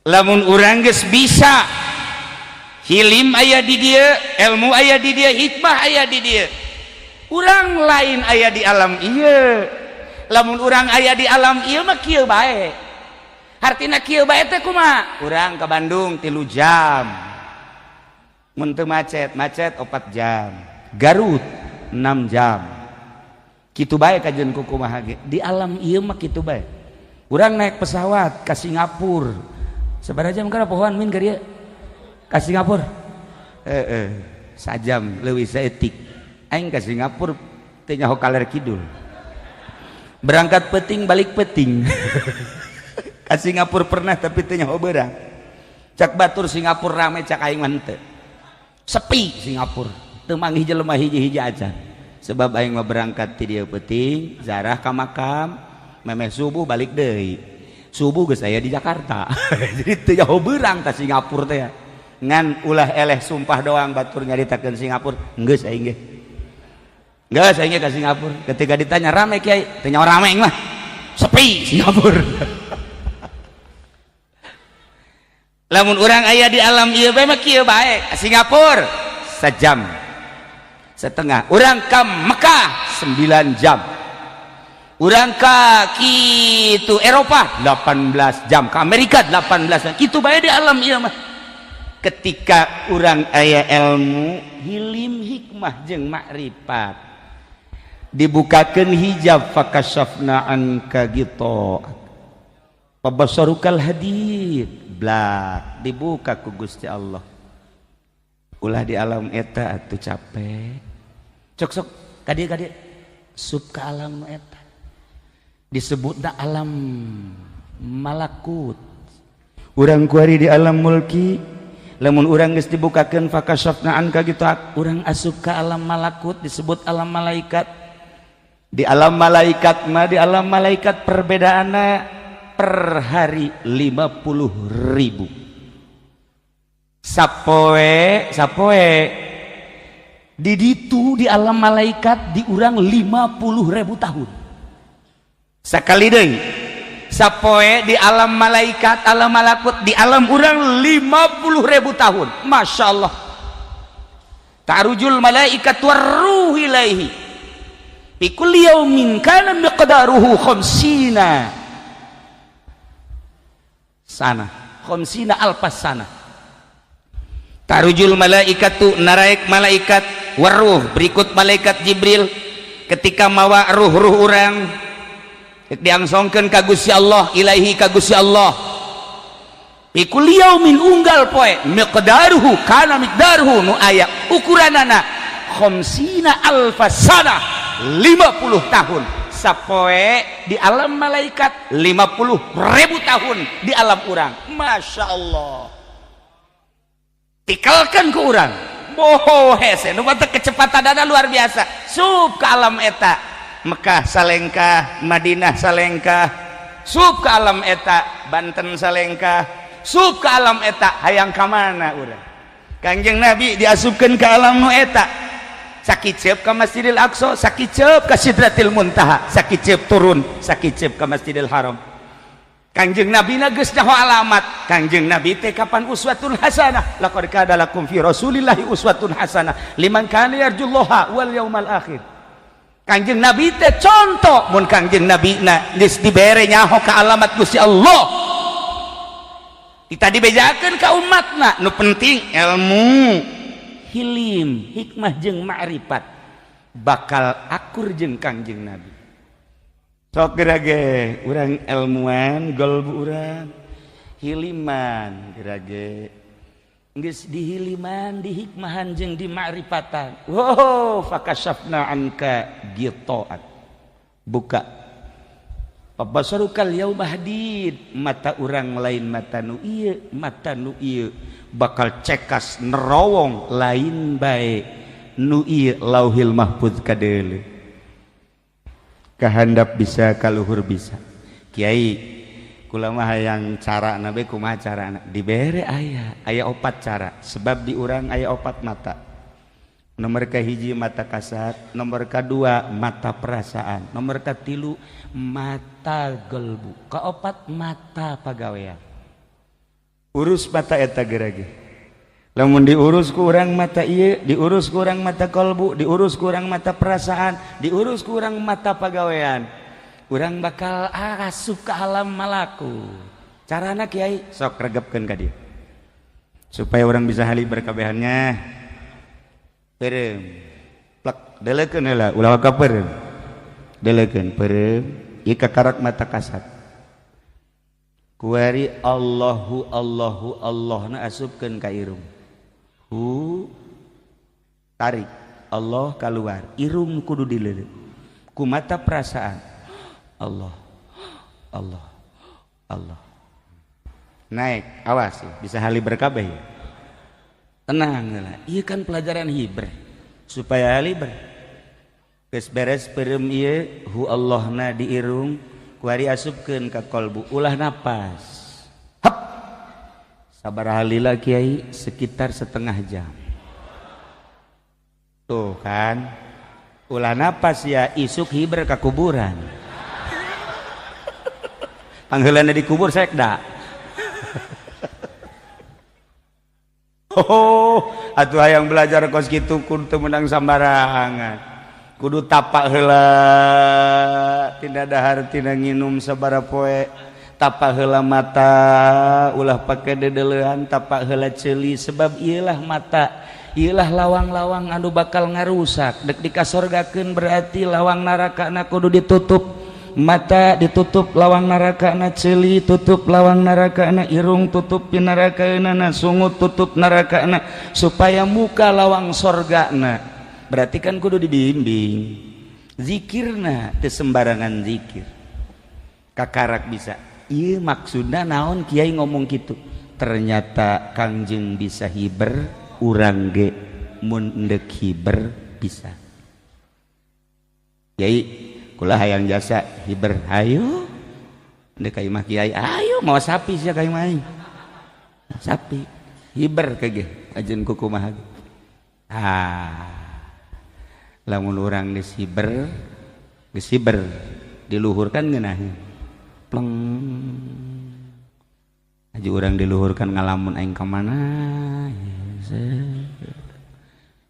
Lamun urang geus bisa hilim aya di dieu, ilmu aya di dieu, hikmah aya di dieu, urang lain aya di alam ieu. Lamun urang aya di alam ieu mah kieu bae. Hartina kieu bae teh kumaha? Urang ke Bandung 3 jam mun teu macet, macet 4 jam. Garut 6 jam, kitu bae. Kajeun ku kumaha ge di alam ieu mah kitu bae. Urang naik pesawat ke Singapura sabaraha jam? Kana pohoan min ka dieu ka Singapura? Sajam leuwih saeutik. Aing ka Singapura teu nyaho kaler kidul, berangkat peting, balik peting. Ka Singapura pernah, tapi teu nyaho beurang. Cak batur Singapura rame, cak aing mah henteu, sepi Singapura, teu manggih jelema hiji-hiji aja. Sebab aing mah berangkat ti dieu peuting, zarah ka makam, memeh subuh balik deui, subuh geus aya di Jakarta. Jadi teu jauh beurang ka Singapura teh. Ngan ulah eleh sumpah doang batur nyaritakeun Singapura. Geus aing ge, geus aing ge ka Singapura. Ketika ditanya, "Rame, Kiai?" Teu nyaho rame aing mah, sepi Singapura. Lamun urang aya di alam ieu bae mah kieu bae. Singapura sejam setengah, urang ka Mekah 9 jam, urang ka kitu Eropa 18 jam, ke Amerika 18 jam, kitu bae di alam ieu mah. Ketika urang aya ilmu, hilim, hikmah jeung makrifat, dibukakeun hijab, fakasyafna anka gitu pabasarukal hadid, blak dibuka ku Gusti Allah. Ulah di alam eta atuh, capek. Cok sok kadieu kadieu, sup ka alam nu eta disebutna alam malakut. Urang kuari di alam mulki. Lamun urang geus dibukakeun fakasyafna anka gitu, urang asup ka alam malakut, disebut alam malaikat. Di alam malaikat mah, di alam malaikat perbedaanna per hari 50.000 sapoe. Sapoe di ditu di alam malaikat di urang 50.000 tahun. Sekali deui, sapoe di alam malaikat, alam malakut, di alam urang 50.000 tahun. Masya Allah. Ta'rujul malaikat warruh ilaihi fi kulli yaumin kana miqdaruhu khamsina sana, khamsina alfas sana. Ta'rujul malaikatu, naraek malaikat, warruh, berikut malaikat Jibril ketika mawa ruh-ruh urang diangsongkeun ka Gusti Allah, ilaihi ka Gusti Allah, fi kulli yaumin unggal poe, miqdaruhu kana miqdaruhu nu aya ukuranana khamsina alfas sana, 50 tahun sapoe di alam malaikat, 50.000 tahun di alam urang. Masya Allah, tikalkan ke urang boho hese nu kecepatan dada luar biasa. Sup ke alam eta, Mekah salengkah, Madinah salengkah, sup ke alam eta, Banten salengkah, sup ke alam eta, hayang ka mana urang? Kangjeng Nabi diasupkeun ke alam nu eta, sakiceup ka Masjidil Aqsa, sakiceup ka Sidratil Muntaha, sakiceup turun, sakiceup ka Masjidil Haram. Kangjeng Nabi na geus nyaho alamat. Kangjeng Nabi teh kapan uswatun hasanah, laqad kana lakum fi Rasulillahi uswatun hasanah liman kana yarjullaha wal yaumal akhir. Kangjeng Nabi teh contoh. Mun Kangjeng Nabi na geus dibere nyaho ka alamat Gusti Allah, kita dibejakeun ka umatna. Nu penting ilmu, hilim, hikmah jeung ma'rifat, bakal akur jeung Kangjeng Nabi. Sok gerage urang ilmuan golbu, urang hiliman gerage, geus dihiliman, dihikmahan jeung dimakrifatan. Wow, fakasyafna anka ghita'ak, buka, fabasarukal yauma hadid, mata urang lain mata nu ieu, mata nu ieu bakal cekas nerowong lain bae nu ieu Lauhil Mahfuz kadeuleu, kahandap bisa, kaluhur bisa. Kiai, kula mah hayang cara nabe, kumaha carana? Dibere aya aya opat cara. Sebab di urang aya opat mata. Nomor kahiji mata kasat, nomor kedua mata perasaan, nomor katilu mata gelbu, keopat mata pagawean. Urus mata eta gerage. Lamun diurus ku urang mata ieu, diurus ku urang mata kolbu, diurus ku urang mata perasaan, diurus ku urang mata pagawean, urang bakal asup ke alam malaku. Carana, Kiai? Sok regepkeun ka dieu supaya orang bisa haliber kabehannya. Peureum plek, deleukeun heula, ulah waka peureum, deleukeun peureum ieu kakarak mata kasat. Kuari Allahu, Allahu, Allah na asupkeun ka irung, hu, tarik Allah keluar. Irung kudu dileuleut ku mata perasaan. Allah, Allah, Allah, naik. Awas ya, bisa haliber kabeh ya. Tenang lah, iya kan pelajaran hiber supaya haliber. Geus beres peureum ieu, hu Allahna di irung, kuari asupkeun ka kolbu, ulah napas. Hap, sabaraha lila, Kiai? Sekitar setengah jam. Tuh kan, ulah napas ya. Isuk hiber ka kuburan, pangheulana dikubur sekda. Oh, atuh hayang belajar kos kitu kudu teu meunang sambarangan, kudu tapak heula, tina dahar tina nginum sabaraha poe. Tapak heula mata, ulah pake dedelehan. Tapak heula ceuli, sebab ieulah mata, ieulah lawang-lawang anu bakal ngarusak. Dek dikasorgakeun, berarti lawang neraka na kudu ditutup. Mata ditutup lawang neraka na, ceuli tutup lawang neraka na, irung tutup neraka na, sungut tutup neraka na, supaya muka lawang sorga na. Berarti kan kudu dibimbing. Zikirna teu sembarangan zikir, kakarak bisa. Iya, maksudna naon Kiai ngomong gitu? Ternyata Kangjeng bisa hiber, urang ge mun endek hiber bisa. Kiai, kula hayang jasa hiber. Ayo ndek ka imah Kiai, ayo. Mau sapi sia ka imah aing, sapi hiber kege ajeun kukumaha. Ah, lamun urang geus hiber, geus hiber, diluhurkan ngeunaheun pleng. Aja urang diluhurkan ngalamun, aing ka mana?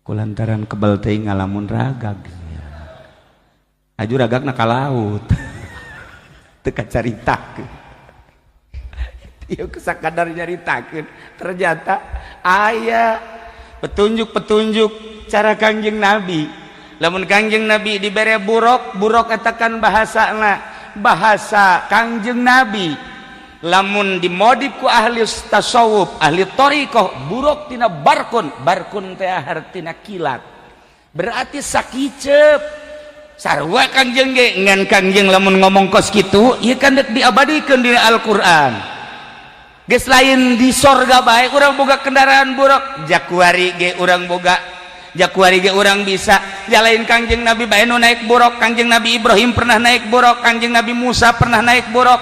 Kulantaran kebal teuing ngalamun ragag. Aju ragagna ka laut, teu kacaritakeun. Ieu sakadar nyaritakeun, ternyata aya petunjuk-petunjuk cara Kangjeng Nabi. Lamun Kangjeng Nabi dibere buruk, buruk eta kan bahasana bahasa Kangjeng Nabi. Lamun dimodif ku ahli tasawuf, ahli thariqah, buruk tina barkun. Barkun teh hartina kilat, berarti sakicep sarua Kangjeng ge. Ngan Kangjeng lamun ngomong kos kitu, ieu kan dek diabadikeun di Al-Qur'an. Geus lain di sorga bae urang boga kendaraan buruk, jakuari ge urang boga, jakuari ge urang bisa. Jalain Kangjeng Nabi bae nu naik buruk, Kangjeng Nabi Ibrahim pernah naik buruk, Kangjeng Nabi Musa pernah naik buruk,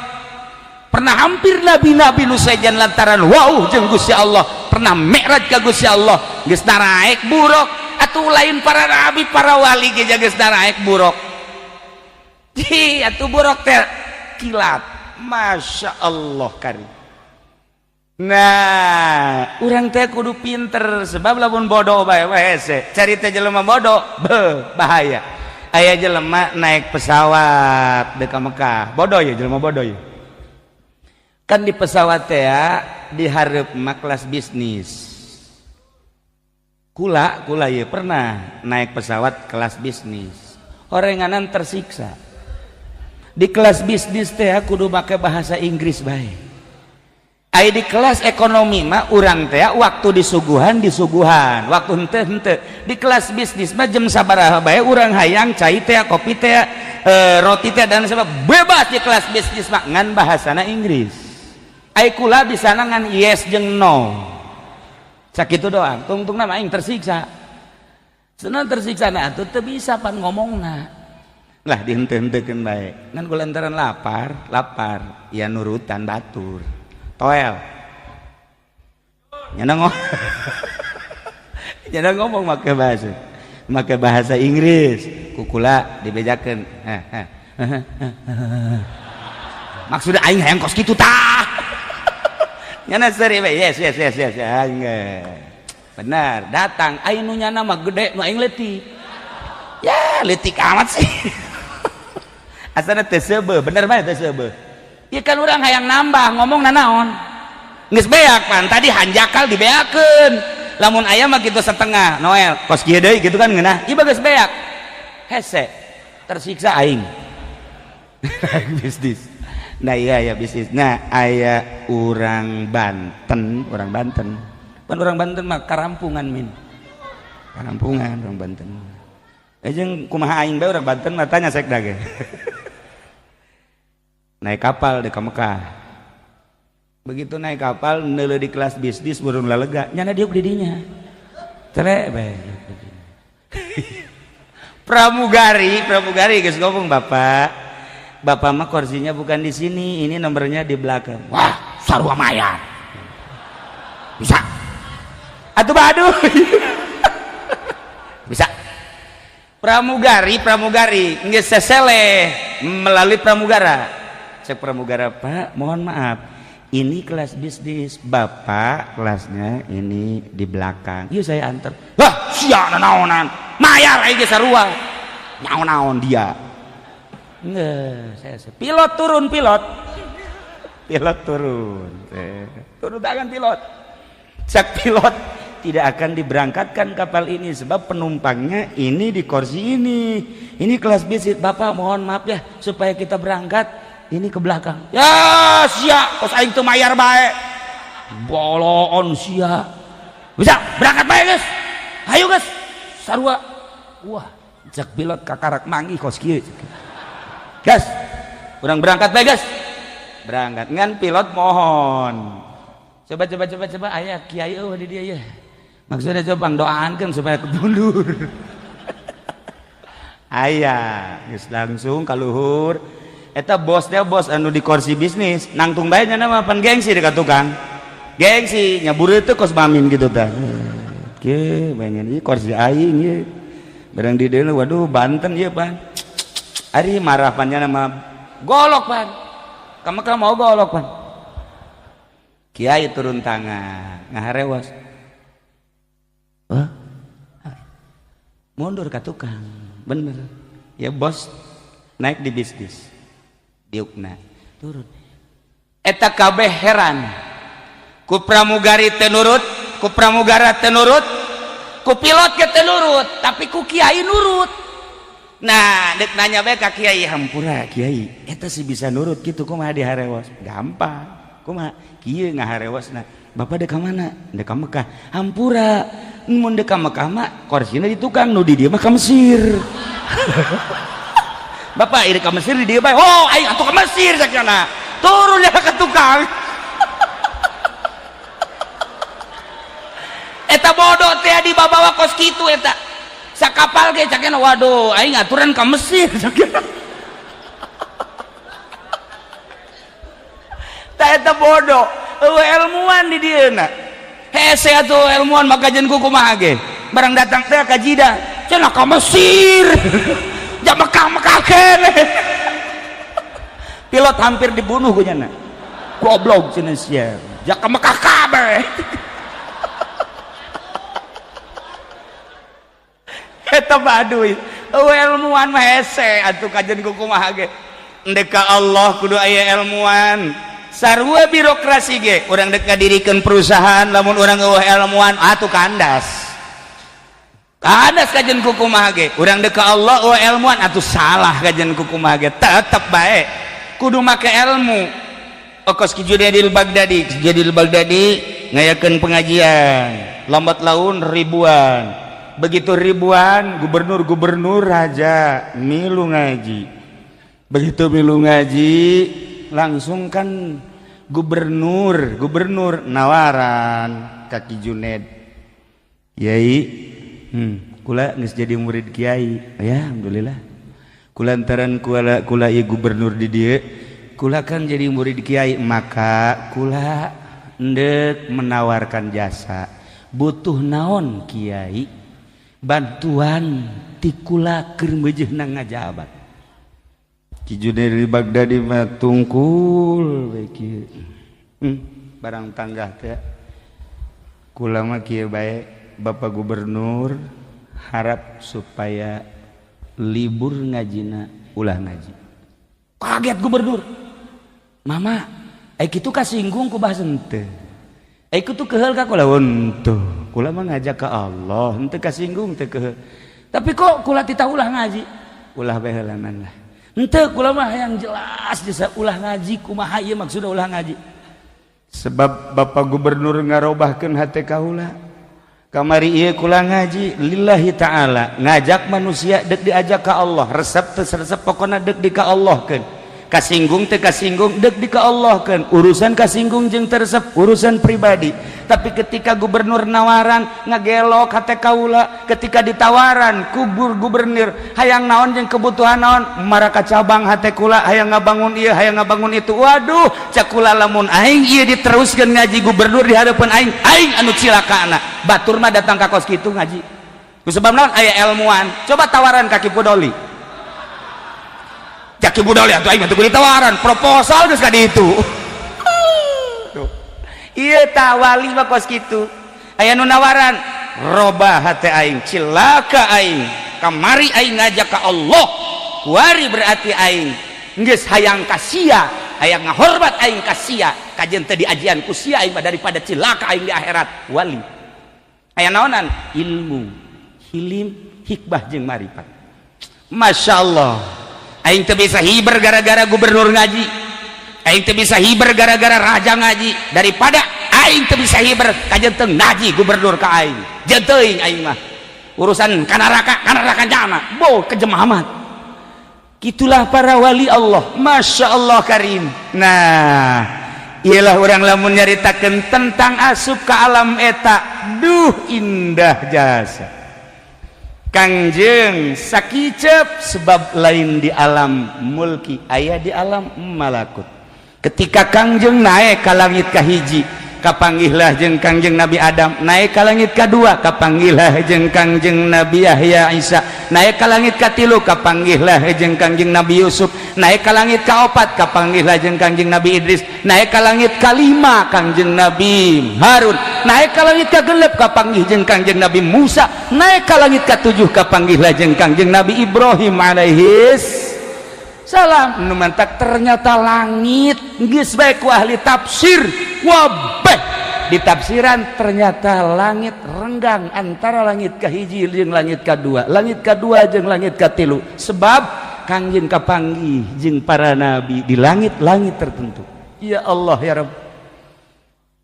pernah hampir nabi-nabi nu sejen lantaran wow jeung Gusti Allah, pernah mi'raj ka Gusti Allah, geus naraek buruk. Atuh lain para nabi, para wali ge geus naraek buruk. Hi, atuh buruk teh kilat. Masya Allah kari. Nah, urang teh kudu pinter, sebab lamun bodoh bae hese. Carita jelema bodoh, be, bahaya. Aya jelema naik pesawat dek ka Mekah. Bodoh ya, jelema bodoh ya. Kan di pesawat teh ya, di hareup mah kelas bisnis. Kula, kula ya pernah naik pesawat kelas bisnis. Orenganan tersiksa. Di kelas bisnis teh kudu make bahasa Inggris bae. Ai di kelas ekonomi mah urang teh waktu disuguhan disuguhan, waktu henteu henteu. Di kelas bisnis mah jam sabaraha bae urang hayang cai teh, kopi teh, roti teh, dan sebab bebas di kelas bisnis mah, ngan bahasana Inggris. Ai kula bisa ngan yes jeung no. Sakitu doang. Tungtungna mah aing tersiksa. Senang tersiksa na atuh teu bisa pan ngomongna. Lah, dihenteu-henteukeun bae. Ngan kulantaran lapar, lapar, ya nurutan batur. Toel nyana ngomong, nyana ngomong make bahasa Inggris, kukula dibejakeun. Maksudnya aing hayang kos kitu tah. Nyana seuri we, yes yes yes yes. Benar, datang aing nu nyana mah gede, nu aing leutik. Ya, leutik amat sih. Asana teu seubeuh, bener bae teu seubeuh. Ieu kan urang hayang nambah ngomong nanaon. Geus beak pan tadi hanjakal dibeakeun. Lamun aya mah kitu setengah, Noel, kos kieu deui gitu kan ngeunah. Ieu geus beak. Hese, tersiksa aing. Bisnis. Nah iya ya bisnis. Nah aya urang Banten, orang Banten. Pan orang Banten mah karampungan min. Karampungan orang Banten. Jeung kumaha aing bae orang Banten mah tanya sekda ge. Naik kapal di ka Mekah. Begitu naik kapal neuleuh di kelas bisnis burung lalega, nyana diuk di dinya. Tere bae. Pramugari, pramugari geus ngomong, "Bapak, Bapak mah kursinya bukan di sini, ini nomornya di belakang." Wah, sarua mayar. Bisa. Atuh baduh. Bisa. Pramugari, pramugari geus seseleh melalui pramugara. Cek pramugara, "Pak, mohon maaf. Ini kelas bisnis, Bapak kelasnya ini di belakang. Yuk saya antar." Wah, sia naonan. Mayar aing ge sarua. Naon-naon dia. Enggak, saya pilot turun, pilot. Pilot turun. Turun tangan pilot. Cek pilot, tidak akan diberangkatkan kapal ini sebab penumpangnya ini di kursi ini. Ini kelas bisnis. Bapak mohon maaf ya, supaya kita berangkat ini ke belakang. Ya, sia, kos aing teu mayar bae. Boloon sia. Bisa berangkat bae, guys. Ayo, guys. Sarua. Wah, cek pilot kakarak manggih kos kieu. Gas, kurang berangkat bae, guys. Berangkat ngan pilot mohon. Coba coba coba coba aya kiai eueuh di dia ya. Maksudnya coba doaankeun supaya mundur. Aya, geus langsung ka luhur. Eta bosnya bos anu di kursi bisnis, nangtung bae nya mah pan gengsi dekat tukang. Gengsi nyabur itu kos mamin gitu tah. Oke, bayangin ieu kursi aing ieu. Barang di dieu waduh Banten ieu pan. Ari marah pan nya nama golok pan. Kamu kan mau golok pan. Kiai turun tangan, ngaharewas. Wah. Mundur ke tukang. Bener. Ya bos naik di bisnis. Diukna turun. Eta kabeh heran. Ku pramugari teu nurut, ku pramugara teu nurut, ku pilot ge teu nurut, tapi ku kiai nurut. Nah, dek nanya bae ka kiai, hampura kiai, eta sih bisa nurut gitu kumaha diharewas? Gampang. Kumaha? Kieu ngaharewasna. Bapak dek ka mana? Dek ka Mekah. Hampura, mun dek ka Mekah mah korsina di tukang, nu di dieu mah ka Mesir. Bapak iri ka Mesir di dieu bae. Oh, aing atuh ka Mesir sakjana. Turun ya ke tukang. Eta bodoh teh dibawa kos kitu eta. Sakapal ge cakena waduh aing aturan ka Mesir cakena. Tah eta bodoh, eueuh ilmuwan di dieuna. Hese atuh ilmuwan maka jeung kumaha ge. Barang datang teh ka Jidah, cenah ka Mesir. Ja Mekah-Mekah keneh. Pilot hampir dibunuh ku nyana. Goblok cenah sia. Ja ka Mekah kabeh. Eta baduy eueuh ilmuwan mah hese atuh kajen ku kumaha ge. Endek ka Allah kudu aya ilmuwan. Sarua birokrasi ge urang dek ngadirikeun perusahaan lamun urang eueuh ilmuwan atuh kandas. Kandas kajen ku kumaha ge. Urang dek ka Allah eueuh ilmuwan atuh salah kajen ku kumaha ge. Tetep bae kudu make ilmu. Okos Ki Junaidil Baghdadi, Ki Junaidil Baghdadi ngayakeun pengajian, lambat laun ribuan. Begitu ribuan gubernur-gubernur raja milu ngaji. Begitu milu ngaji langsung kan gubernur gubernur nawaran ka Ki Junaid, Kiai, kula geus jadi murid kiai ya alhamdulillah. Kulantaran kula kula ieu gubernur di dieu, kula kan jadi murid kiai, maka kula endek menawarkan jasa. Butuh naon kiai? Bantuan ti kula keur meujeuhna ngajabat. Ki Junaid Baghdadi mah tungkul we kieu. Barang tanggah teh kula mah kieu bae, Bapak Gubernur, harap supaya libur ngajina, ulah ngaji. Kaget gubernur. Mama, eh, kitu kasinggung ku bahasa henteu? Eh, kitu keheul ka kula henteu? Kula mah ngajak ke Allah, henteu kasinggung, teu keheul. Tapi kok kula titah ulah ngaji? Ulah bae heulanan lah. Henteu, kula mah yang jelas bisa ulah ngaji. Kumaha ieu maksudna ulah ngaji? Sebab Bapak Gubernur ngarobahkeun hate kaula. Kamari ieu kula ngaji lillahi ta'ala, ngajak manusia dek diajak ka Allah. Resep teu resep, pokona dek di ka Allah keun. Kasinggung teu kasinggung, dek di ka Allah keun. Urusan kasinggung jeung teresep urusan pribadi. Tapi ketika gubernur nawaran, ngagelok hate kaula. Ketika ditawaran kubur gubernur hayang naon jeung kebutuhan naon, maraka cabang hate kula, hayang ngabangun ieu, hayang ngabangun itu. Waduh, cak kula, lamun aing ieu diteruskeun ngaji gubernur di hadapan aing, aing anu cilakana. Batur mah datang ka kos kitu ngaji ku sebab naon? Aya ilmuwan. Coba tawaran ka Ki Pudoli. Cak Ki Pudoli, atuh aing mah teu ditawaran, proposal geus ka ditu. Tuh. Ieu tah wali mah kos kitu. Aya nu nawaran, robah hate aing, cilaka aing. Kamari aing ngajak ka Allah, kuari berarti aing geus hayang ka sia, hayang ngahormat aing ka sia, kajeun teu diajian ku sia aing mah, daripada cilaka aing di akhirat. Wali aya naonan? Ilmu, hilim, hikmah jeung marifat. Masya Allah, aing teu bisa hiber gara-gara gubernur ngaji, aing teu bisa hiber gara-gara raja ngaji. Daripada aing teu bisa hiber, kajeun teu ngaji gubernur ka aing, jeung teuing aing mah urusan ka neraka, ka neraka jana bo kejem amat. Itulah para wali Allah. Masya Allah karim. Nah, ialah orang lamun nyaritakeun tentang asup ke alam eta, duh, indah jasa. Kangjeng sakicep sebab lain di alam mulki, aya di alam malakut. Ketika Kangjeng naik ke langit kahiji, kapanggihlah jeung Kangjeng Nabi Adam. Naik ke langit kedua, kapanggihlah jeung Kangjeng Nabi Yahya Isa. Naik ke langit katilu, kapanggihlah jeung Kangjeng Nabi Yusuf. Naik ke langit kaopat, kapanggihlah jeung Kangjeng Nabi Idris. Naik ke langit kalima, Kangjeng Nabi Harun. Naik ke langit kagenep, kapanggih jeung Kangjeng Nabi Musa. Naik ke langit katujuh, kapanggihlah jeung Kangjeng Nabi Ibrahim alaihis salam. Nu mantak ternyata langit geus bae ku ahli tafsir wabeh ditafsiran, ternyata langit renggang antara langit kahiji jeung langit kadua, langit kadua jeung langit katilu, sebab Kangjeng kapanggih jeung para nabi di langit-langit tertentu. Ya Allah ya Rabb.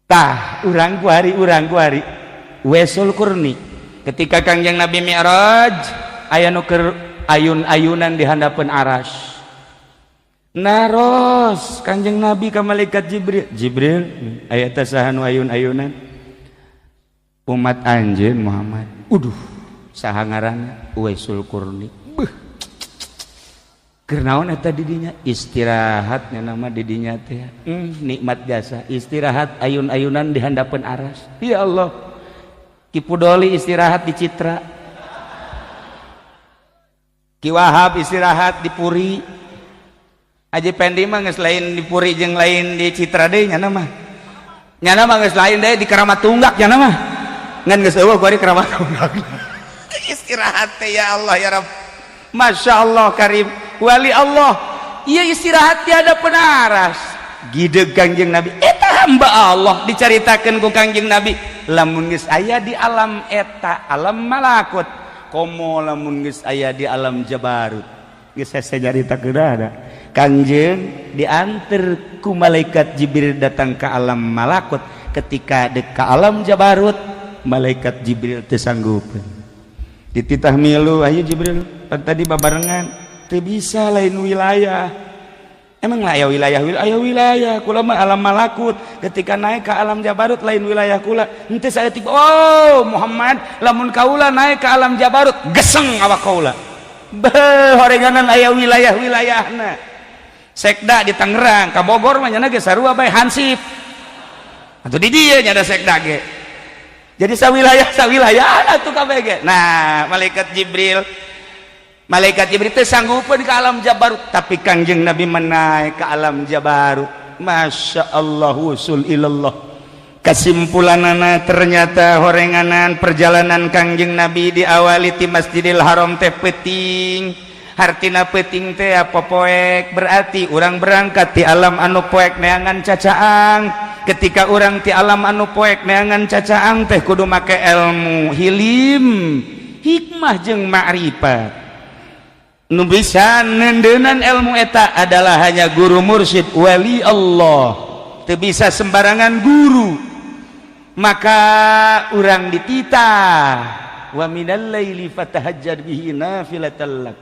Tah, urang kuari, urang kuari Wesul Kurni, ketika Kangjeng Nabi Mi'raj, aya nu keur ayun-ayunan di handapeun aras. Naros Kanjeng Nabi ka malaikat Jibril, "Jibril, aya teh saha nu ayun-ayunan?" "Umat anjeun, Muhammad." "Uduh, saha ngaranna?" "Uwaisul Qurni." Beuh, keur naon eta di dinya? Istirahat nama di dinya teh. Nikmat jasa istirahat ayun-ayunan di handapeun aras. Ya Allah. Ki Pudoli istirahat di Citra, Ki Wahab istirahat di Puri, Haji Pendi mah geus lain di Puri jeung lain di Citra deui. Nyana mah, nyana mah geus lain deui, di Keramat Tunggak nyana mah. Ngan geus eueuh kuari Keramat Tunggak. Istirahat teh, ya Allah ya Rabb. Masya Allah karim. Wali Allah iya istirahat tiada penaras. Gideg Kangjeng Nabi, eta hamba Allah. Dicaritakeun ku Kangjeng Nabi, lamun geus aya di alam eta, alam malakut, komo lamun geus aya di alam jabarut. Geus hese nyaritakeun ada. Kangjeng diantar ku malaikat Jibril datang ke alam malakut. Ketika dek ke alam jabarut, malaikat Jibril teu sanggupeun. Dititah milu, "Ayo Jibril, pan tadi babarengan." "Teu bisa, lain wilayah." "Emang lah aya wilayah?" "Wilayah, wilayah kula mah alam malakut. Ketika naik ke alam jabarut, lain wilayah kula." Henteu saya tiba. "Oh Muhammad, lamun kaula naik ke alam jabarut, geseng awak kaula." Beuh, horenganan aya wilayah-wilayahna. Sekda di Tangerang ka Bogor mah nyana ge sarua bae, hansip atuh di dieu nya ada sekda ge. Jadi sawilayah sawilayah atuh kabeh ge. Nah, malaikat Jibril teh sanggupeun ke alam jabarut, tapi Kangjeng Nabi menaik ke alam jabarut. Masya Allah, wusul ilallah. Kesimpulanana ternyata horenganan perjalanan Kangjeng Nabi diawali ti Masjidil Haram teh peuting. Hartina peuting teh apa poek, berarti urang berangkat di alam anu poek neangan cacaang. Ketika urang ti alam anu poek neangan cacaang teh kudu make ilmu hilim, hikmah jeung ma'rifat. Nu bisa nendeunan ilmu eta adalah hanya guru mursyid wali Allah, teu bisa sembarangan guru. Maka urang dititah wa minal laili fatahajjad bihi nafilatan lak.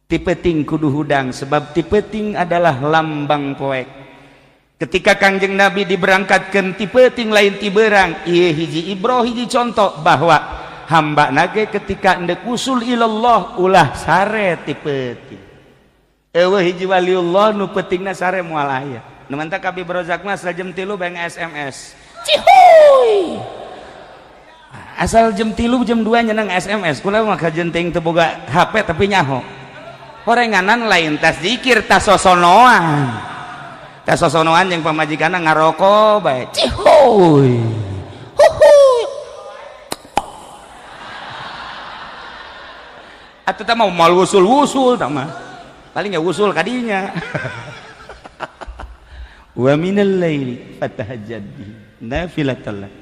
Ti peuting kudu hudang, sebab ti peuting adalah lambang poek. Ketika Kangjeng Nabi diberangkatkan ti peuting lain ti beurang, ieu hiji ibroh, hiji contoh bahwa hamba nage ketika endek usul ilallah ulah sare ti peuting. Eueuh hiji waliullah nu peutingna sare moal aya. Nu mantap Kabib Rozak mah asal jam 3 bang SMS. Cihuy. Asal jam 3 jam 2 nyeneng SMS. Kula mah kajen teuing teu boga HP tapi nyaho. Horenganan lain tas zikir, tas sosonoan. Tas sosonoan jeung pamajikanna ngaroko bae. Cihuy. Huhuy. Atuh tah mau mal wusul-wusul tah mah. Paling ya wusul kadinya. Wa minal laili fatahajjad bihi nafilatan lak.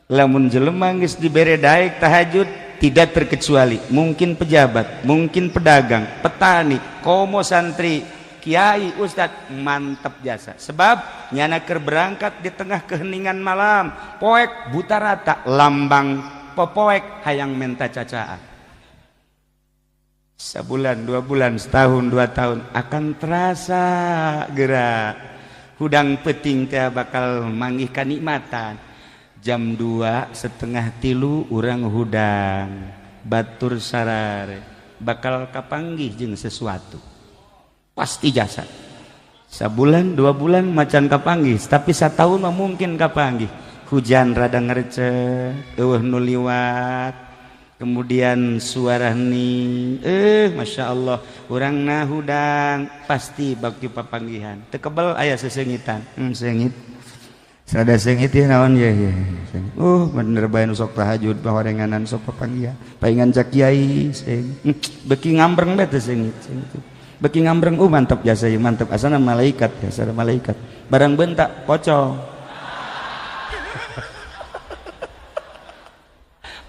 Lamun jelema geus dibere daek tahajud, tidak terkecuali mungkin pejabat, mungkin pedagang, petani, komo santri, kiai, ustad, mantap jasa. Sebab nyana keur berangkat di tengah keheningan malam, poek buta rata, lambang popoek hayang menta cacaan. Sebulan, 2 bulan, setahun, 2 tahun akan terasa gerak. Hudang peting teh bakal manggih kanikmatan. Jam 2 setengah tilu urang hudang batur sarare bakal kapanggih jeung sesuatu pasti jasa. Sabulan 2 bulan macan kapanggih, tapi satahun mah mungkin kapanggih. Hujan rada ngerecek, eueuh nu liwat, kemudian suara hening, masya Allah urang na hudang pasti bakti papanggihan. Teu kebel aya sesengitan, sengit sada sengit ya naon ya ya. Bener bae nu sok tahajud bahorenganan sok papanggihan, paingan cak kiai seng. Beki ngambreng bae teh sengit, sengit. Beki ngambreng, mantap jasa ieu, mantap asana malaikat, jasa malaikat. Barang bentak pocong.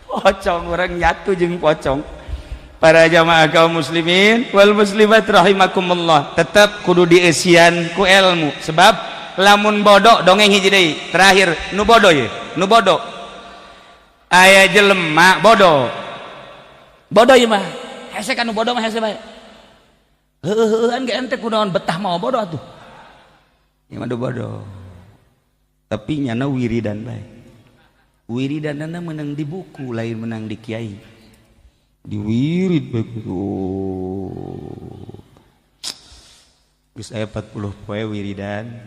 Pocong orang nyatu jeung pocong. Para jamaah kaum muslimin wal muslimat rahimakumullah, tetap kudu dieusian ku ilmu. Sebab lamun bodoh dongeng hiji deui terakhir nu bodoh ye, nu bodoh aya jelema bodoh bodoh ieu mah hese kan nu bodoh mah hese bae. Heueuh-heueuhan ge ente kunaon betah mau bodoh atuh. Ieu mah bodoh tapi nyana wiridan bae. Wiridanana menang di buku lain menang di kiai. Diwirid bae kudu. Geus aya 40 poe wiridan,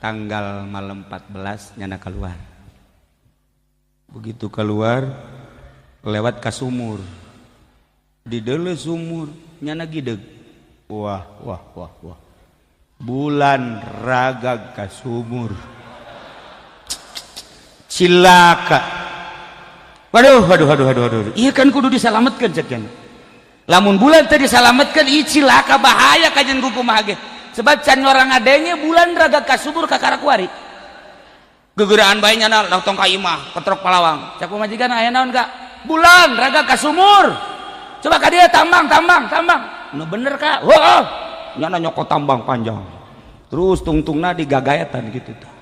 tanggal malam 14 nyana keluar. Begitu keluar lewat ka sumur. Di deuleu sumur nyana gideg. Wah wah wah wah. Bulan ragag ka sumur. Cilaka. Waduh, waduh, waduh, waduh, waduh. Iya kan kudu disalametkeun cek cenah. Lamun bulan teh disalametkeun ieu cilaka bahaya kajen kumaha ge. Sebab can orang adenge bulan raga kasubur ka karakuari. Gegeraan bae nyana tong ka imah, ketrok palawang. Cak pamajikan aya naon Kak? Bulan raga kasumur. Coba ka dieu tambang, tambang, tambang. Nu bener Kak. Heuh. Nyana nyokot tambang panjang. Terus tungtungna digagaetan gitu tah.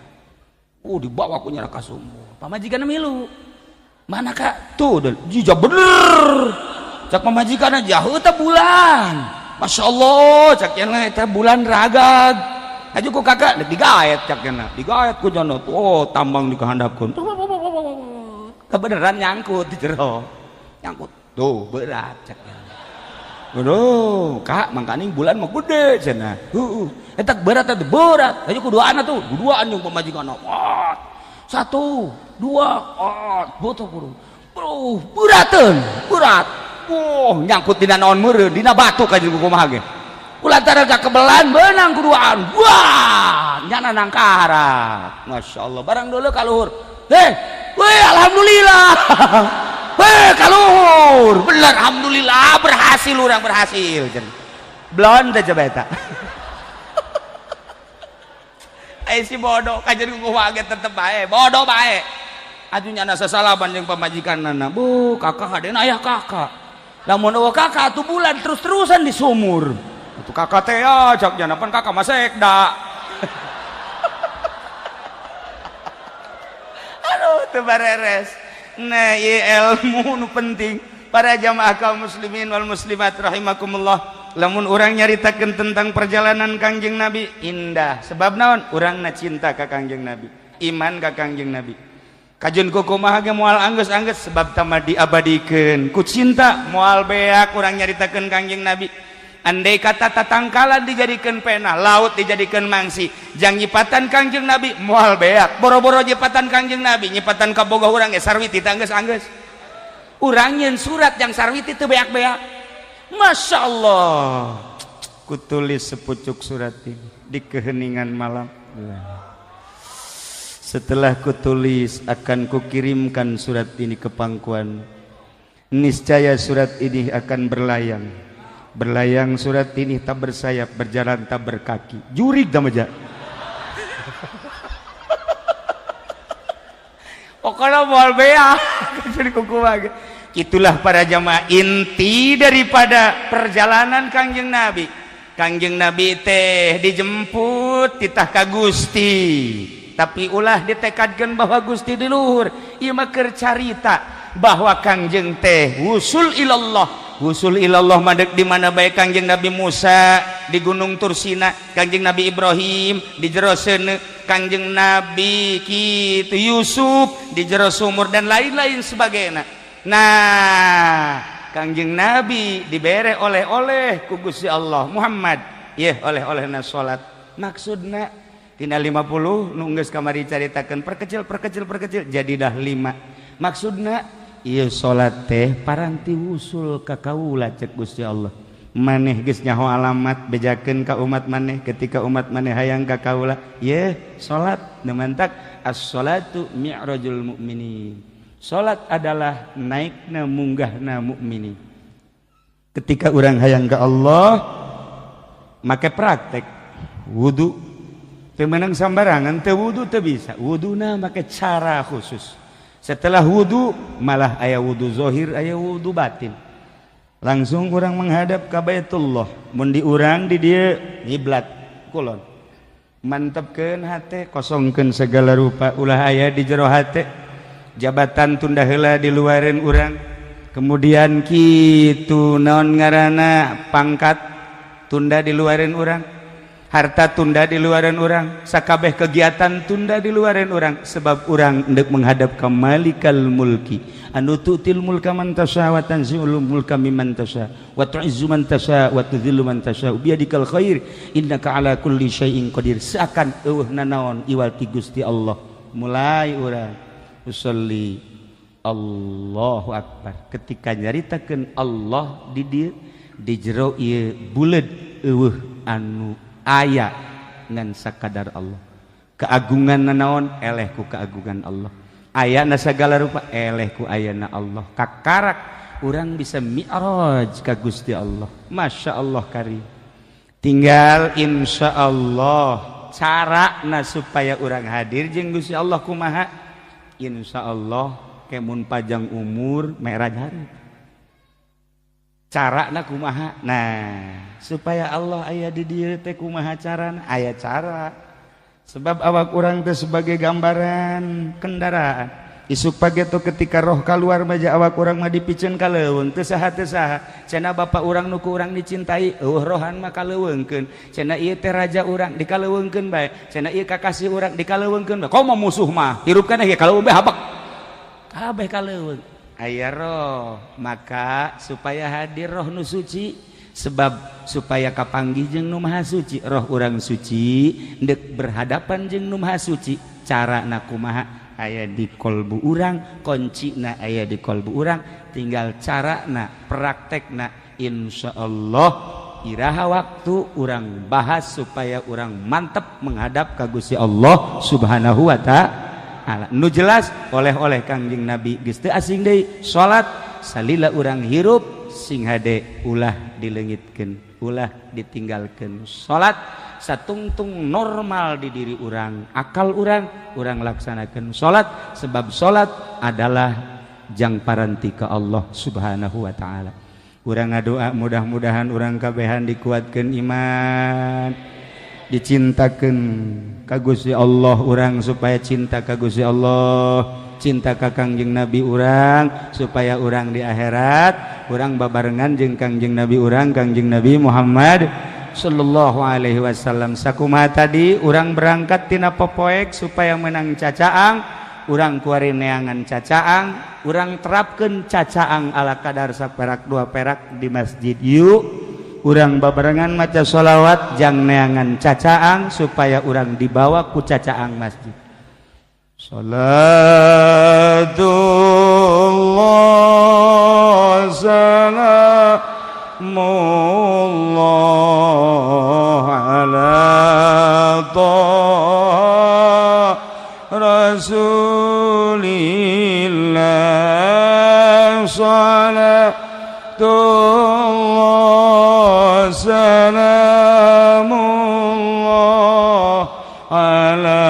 Dibawa ku nyana ka sumur. Pamajikan milu. Mana Kak? Tuh, jijak bener. Cak pamajikan aja, heuh teh bulan. Masya Allah, cak cenah eta bulan ragag. Aju ku kakak digaet cak cenah. Digaet ku cenah. Oh, tambang dikahandapkeun. Kebeneran nyangkut di jero. Nyangkut. Tuh, berat cak cenah. Aduh, Kak, mangkaning bulan mah gede cenah. Heueuh. Eta berat eta berat. Aju ku duaan atuh, duaan jeung pamajikan. Oh, 1, 2, oh, butuh kudu. Bro, berateun, berat. Wah, nyangkut dina naon meureun, dina batu ka jeung kumaha ge. Kulantaran kakebelan beunang kuduaan. Wah, nyana nangkarak. Masya Allah, barang dulu kaluhur. Heh, weh alhamdulillah. Weh kaluhur. Bener alhamdulillah berhasil urang berhasil. Blon teh coba eta. Ai si bodoh kajian ku wae tetep bae, bodoh bae. Atuh nyana sasalaman jeung pamajikanna. Bu, kakak hadena ayah kakak. Lamun eueuh kakak atuh bulan terus-terusan di sumur. Atuh kakak teh ya cak nyana pan kakak mah sekda. Aduh teu bareres. Nah, ieu ilmu nu penting para jamaah kaum muslimin wal muslimat rahimakumullah. Lamun urang nyaritakeun tentang perjalanan Kangjeng Nabi indah. Sebab naon? Urangna cinta ka Kangjeng Nabi, iman ka Kangjeng Nabi. Kajeun kumaha ge moal anggeus-anggeus sebab tama diabadikeun ku cinta moal beak urang nyaritakeun Kangjeng Nabi. Andai kata tatangkalan dijadikeun pena, laut dijadikeun mangsi, jang nyipatan Kangjeng Nabi moal beak. Boro-boro nyipatan Kangjeng Nabi, nyipatan kabogoh urang ge sarwiti teh anggeus-anggeus. Urang nyeun surat jang sarwiti teu beak-beak. Masya Allah, kutulis sepucuk surat ini di keheningan malam. Setelah kutulis akan kukirimkan surat ini ke pangkuan. Niscaya surat ini akan berlayang. Berlayang surat ini tak bersayap, berjalan tak berkaki. Jurig dah aja. Pokoknya moal beak. Jadi kuku lagi. Itulah para jamaah inti daripada perjalanan Kangjeng Nabi. Kangjeng Nabi teh dijemput titah ka Gusti. Tapi ulah ditekadkan bahwa Gusti di luhur. Ieu mah keur carita bahwa Kangjeng teh wusul ilallah. Wusul ilallah madeg di mana bae Kangjeng Nabi Musa di Gunung Tursina, Kangjeng Nabi Ibrahim di jero seuneu, Kangjeng Nabi kitu Yusuf di jero sumur dan lain-lain sebagainya. Nah, Kangjeng Nabi dibere oleh-oleh ku Gusti Allah Muhammad. Yeuh oleh-olehna salat. Maksudna tina 50 nu geus kamari caritakeun perkecil perkecil perkecil jadi dah 5. Maksudna ieu salat teh paranti wusul ka kaula cek Gusti Allah. Maneh geus nyaho alamat bejakeun ka umat maneh ketika umat maneh hayang ka kaula. Yeuh salat nu mantak as-salatu mi'rajul mukminin. Salat adalah naikna munggahna mukminin. Ketika urang hayang ka Allah make praktek wudu teu meunang sambarangan, teu wudu teu bisa. Wuduna make cara khusus. Setelah wudu malah aya wudu zahir, aya wudu batin. Langsung urang menghadap ka Baitullah. Mun di urang di dieu ngiblat kulon. Mantepkeun hate, kosongkeun segala rupa ulah aya di jero hate. Jabatan tunda heula di luareun urang. Kemudian kitu naon ngaranna pangkat tunda di luareun urang. Harta tunda di luareun urang, sakabeh kegiatan tunda di luareun urang sebab urang hendak menghadap ke Malikal Mulki. Anu tu'til mulka man tasha wa tanzi'ul mulka mimman tasha wa tu'izzu man tasha wa tudhillu man tasha biyadikal khair innaka ala kulli syai'in qadir. Seakan eueuh nanaon iwal ti Gusti Allah. Mulai urang usolli Allahu Akbar. Ketika nyaritakeun Allah di dieu di jero ieu buleud eueuh anu aya ngan sakadar Allah. Keagungan nanaon eleh ku keagungan Allah. Ayana segala rupa eleh ku ayana Allah. Kakarak urang bisa mi'raj ka Gusti Allah. Masya Allah karim. Tinggal insya Allah carana supaya urang hadir jeung Gusti Allah kumaha? Insya Allah kemun panjang umur mi'raj hari. Carana kumaha? Nah, supaya Allah aya di dieu teh kumaha carana? Aya cara. Sebab awak urang teh sebagai gambaran kendaraan. Isuk pagi tuh ketika roh keluar maja awak urang mah dipiceun ka leuweung teu saha teu saha. Cenah bapak urang nu ku urang dicintai, eueuh rohan mah kaleuweungkeun. Cenah ieu teh raja urang dikaleuweungkeun bae. Cenah ieu kakasih urang dikaleuweungkeun bae. Komo musuh mah hirup kana ge kaleuweung bae habek. Kabeh kaleuweung. Aya roh, maka supaya hadir roh nu suci, sebab supaya kapanggih jeung nu maha suci, roh urang suci ndek berhadapan jeung nu maha suci, carana kumaha aya di kolbu urang, kuncina aya di kolbu urang, tinggal carana praktekna insyaallah Iraha waktu urang bahas supaya urang mantep menghadap ka Gusti Allah Subhanahu wa Ta'ala. Nu jelas oleh-oleh Kangjeng Nabi geus teu asing deui, salat salila urang hirup sing hade ulah dileungitkeun, ulah ditinggalkeun. Salat satungtung normal di diri urang, akal urang, urang laksanakeun salat, sebab salat adalah jang paranti ka Allah Subhanahu wa Ta'ala. Urang ngadoa mudah-mudahan urang kabehan dikuatkan iman, dicintakan ka Gusti Allah urang, supaya cinta ka Gusti Allah, cinta ka Kangjeng Nabi urang, supaya urang di akhirat urang babarengan jeung Kangjeng Nabi urang, Kangjeng Nabi Muhammad sallallahu alaihi wasallam. Sakumaha tadi urang berangkat tina popoek supaya menang cacaang, urang kuari neangan cacaang, urang terapkan cacaang ala kadar saperak dua perak di masjid. Yuk, urang babarengan maca sholawat jang neangan cacaang supaya urang dibawa ku cacaang masjid. Salatullah salamullah ala Taha Rasulillah, salatullah salamullah ala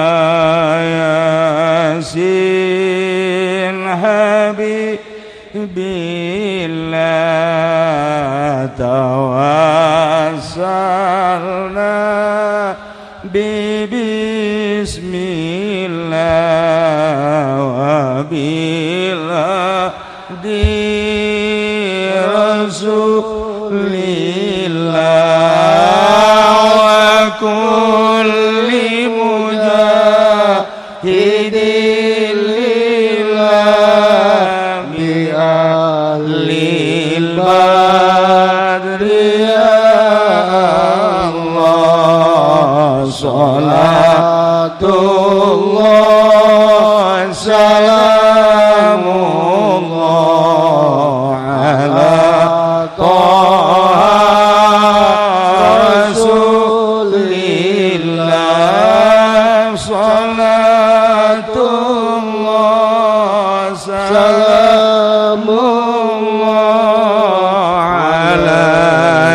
Yasin Habibillah, tawassalna bismillah wa bilhadi Rasulillah wa kulli mujahidin lillah bi ahlil badri ya Allah, salatullah salamullah ala Taha Rasulillah, salatullah salamullah ala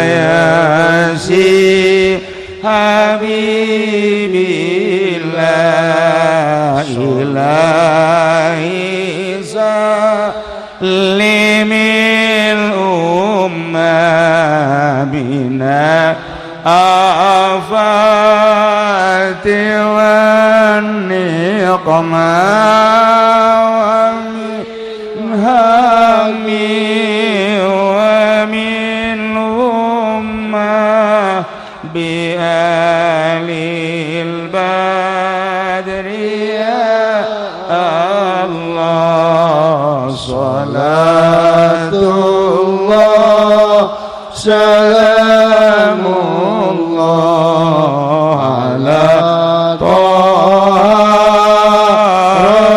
Yasin Habibillah, ilahi salimil ummah minal afati wan niqmah wa min hammi wa min ummah bi ahlil badri ya Allah, salatullah salamullah ala Taha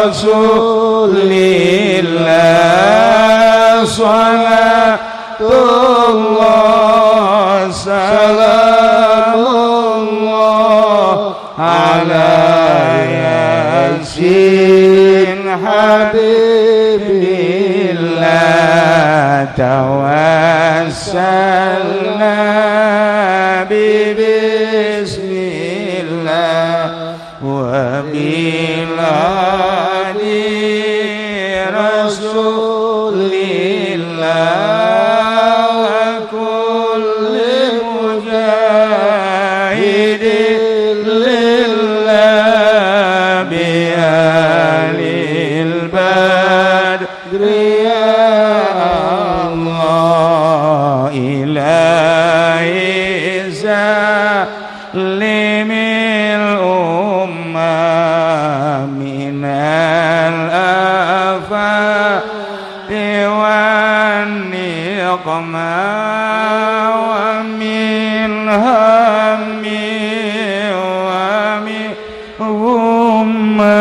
Rasulillah, salatullah salamullah ala Yasin Habibillah, tawassalna bismillah wa bilhadi Rasulillah wa kulli mujahidin lillah bi ahlil badri ya Allah, ilahi salimil ummah minal afati wan niqmah wa min hammi wa min ghummah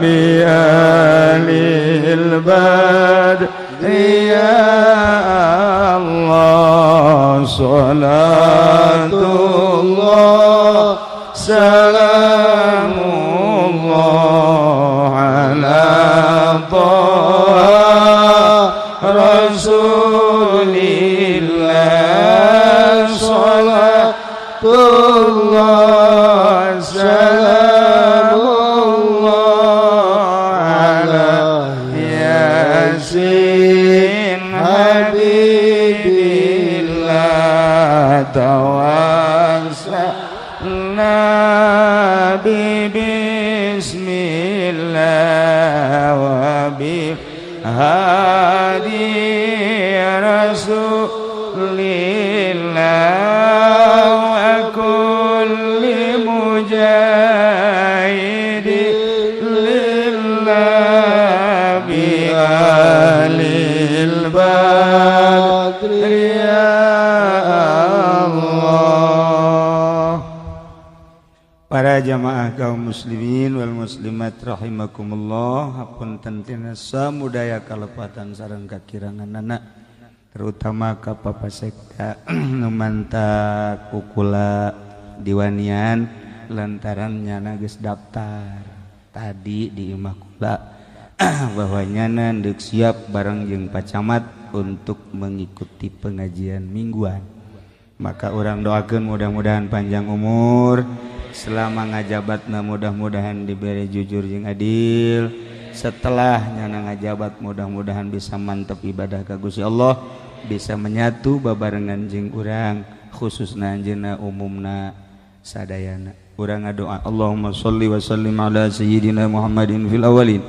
bi ahlil badri ya Allah, salatullah Tawassalna bi bismillah wa bi hadi rasulillah wa kulli mujahidi lillah bi ahlil badri ya Allah. Para jamaah kaum muslimin wal muslimat rahimakumullah, hapunten tina samudaya kalepatan sareng kakiranganana, terutama ka Papa Sekda nu mantak kukula diwanian lantaran nyana geus daftar tadi di imah kula bahwa nyana deuk siap bareng jeung Pak Camat untuk mengikuti pengajian mingguan. Maka urang doakeun mudah-mudahan panjang umur selama ngajabatna, mudah-mudahan diberi jujur jeung adil. Setelah nyana ngajabat, mudah-mudahan bisa mantep ibadah ka Gusti Allah, bisa menyatu babarengan jeung urang, khususna anjeunna, umumna sadayana. Urang ngadoa, Allahumma sholli wa sallim ala sayyidina Muhammadin fil awwalin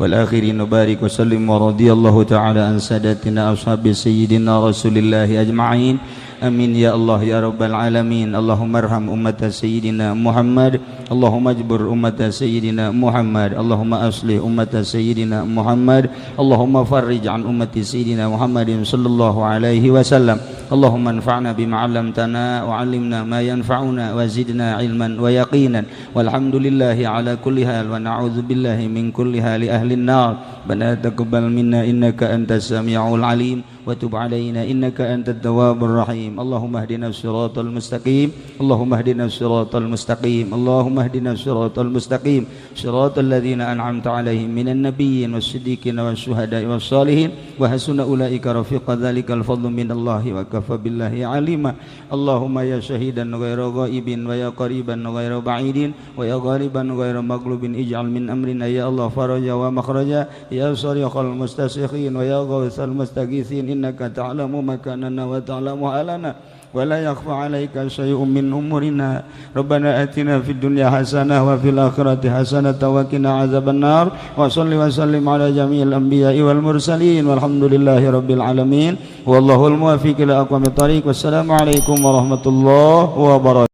wal akhirin wa barik wa sallim wa radiyallahu ta'ala an sadatina ashabi sayyidina Rasulillahi ajma'in. Amin ya Allah ya rabbal alamin. Allahumma arham ummata sayyidina Muhammad. Allahumma ajbur ummata sayyidina Muhammad. Allahumma aslih ummata sayyidina Muhammad. Allahumma farrij an ummati sayyidina Muhammadin sallallahu alaihi wasallam. Allahumma anfa'na bima 'allamtana wa 'allimna ma yanfa'una wa zidna ilman wa yaqinan. Walhamdulillahi ala kulli hal wa na'udzu billahi min kulli hali ahli an-nar. Rabbana taqabbal minna innaka antas samiul alim wa tub alaina innaka antat tawwabur rahim. Allahumma ihdina siratal mustaqim. Allahumma ihdina siratal mustaqim. Allahumma ihdina siratal mustaqim, siratal ladzina an'amta alaihim minan nabiyyin was-siddiqin wasyuhada'i was-salihin wa hasuna ulaika rafiqa. Dzalikal fadlu minallahi wa kafa billahi alima. Allahumma ya syahidan ghaira ghaibin wa ya qariban ghaira ba'idin wa ya ghaliban ghaira maghlubin, ij'al min amrina ya Allah faraja wa makhraja. Ya sariqal mustasikhin wa ya ghawthal mustaghithin, innaka ta'lamu makanana wa ta'lamu halana wa la yakhfa 'alaika syai'un min umurina. Rabbana atina fid dunya hasanah wa fil akhirati hasanah wa qina adzabannar. Wa salli wa sallim ala jami'il anbiya'i wal mursalin, walhamdulillahi rabbil alamin, wallahul muwaffiq ila aqwamit thariq. Wassalamu alaikum warahmatullahi wabarakatuh.